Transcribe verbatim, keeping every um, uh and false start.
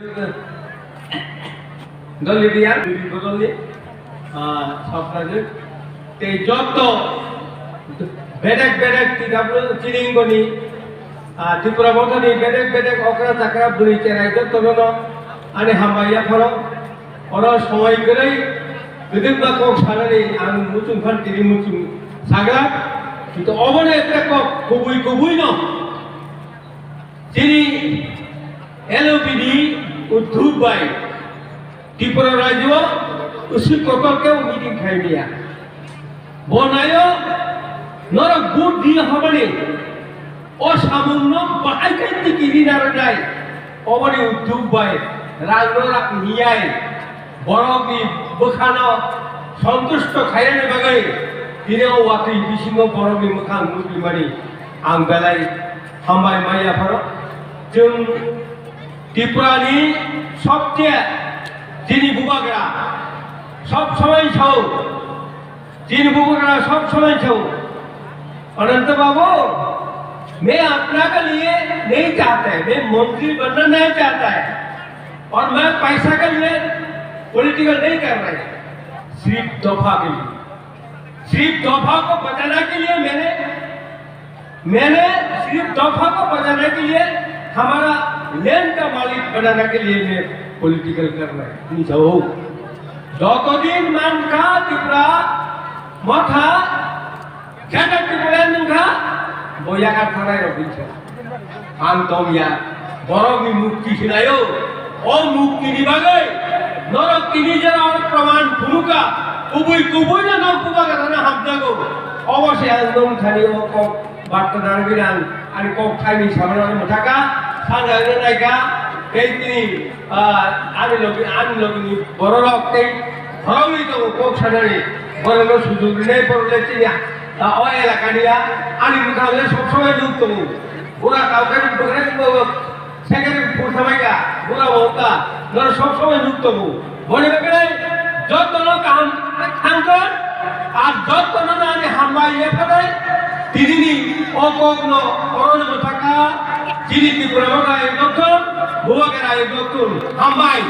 Dol leader, biri bodolni, ah, sokra je. Tei jotto bedek bedek T W chini wngoni, ah, Tripura Mothani bedek bedek okra chakra bwrwi cherai jottono ani hambai yapharo. Oro songoi kwrwi kwdwkma kok sanani ang muchung phan tini muchung saglak. Kintu obono ekta kok kubui kubui no. Chini L O B D Uddhav bai Tripura rajyo usik kotor khe meeting khai maya. Bo nayo norok vote diya hobani. O samungno bahai khe tiki ri narwknai. Oboni Uddhav bai rang no rang hiyai. Borokni bwkhano sontusto khainani bagwi tini o watwi bisingo borokni mwkhang nuklimani ang belai hambai maya phano. Chwng Tripurani sobche chini bubagra sob somoi sao, chini bubagra sob somoi sao, "Ananta babu, main apna ke liye nahi chahta hai, main mantri banna nahi chahta hai, aur main paisa ke liye political nahi kar raha hai, sirf dofa ke liye, sirf dofa ko bachana ke liye maine, maine sirf dofa ko bachana ke liye, hamara land ka malik banana ke liye main political kar raha hai." Ni jao. Jotodin mankha Tripura Motha, jeta Tripura nungkha, bo yakar thanai rok hinsa. Ang tongya, borokni mukti sinayo. O muktini bagwi norok tini jora o proman phunuka, kubui kubui no nok bubagra no hamjago. Obo se ang nong thani o kok barta narwgwi ang ani kok thaini sabrano mwthaka, sana naika, tei tini, ah, ani logi, ani logini bororok tei khoroknwi tongo kok sanani, borokno sujug rinai borok le chini, ah, o elakani ya, ani bwkhak le sob somoi nuk tongo. Bura kaukhe bwkhak bo second pur samai ya, bura bo ka, noro sob somoi nuk tongo. Boni bagwi jotono kaham thangkha, ar jotono nani hambai yaphanai, tinini o kokno oroni mwthaka, chini Tripura Motha ekdokthon, Bubagra ekdokthon, hambai.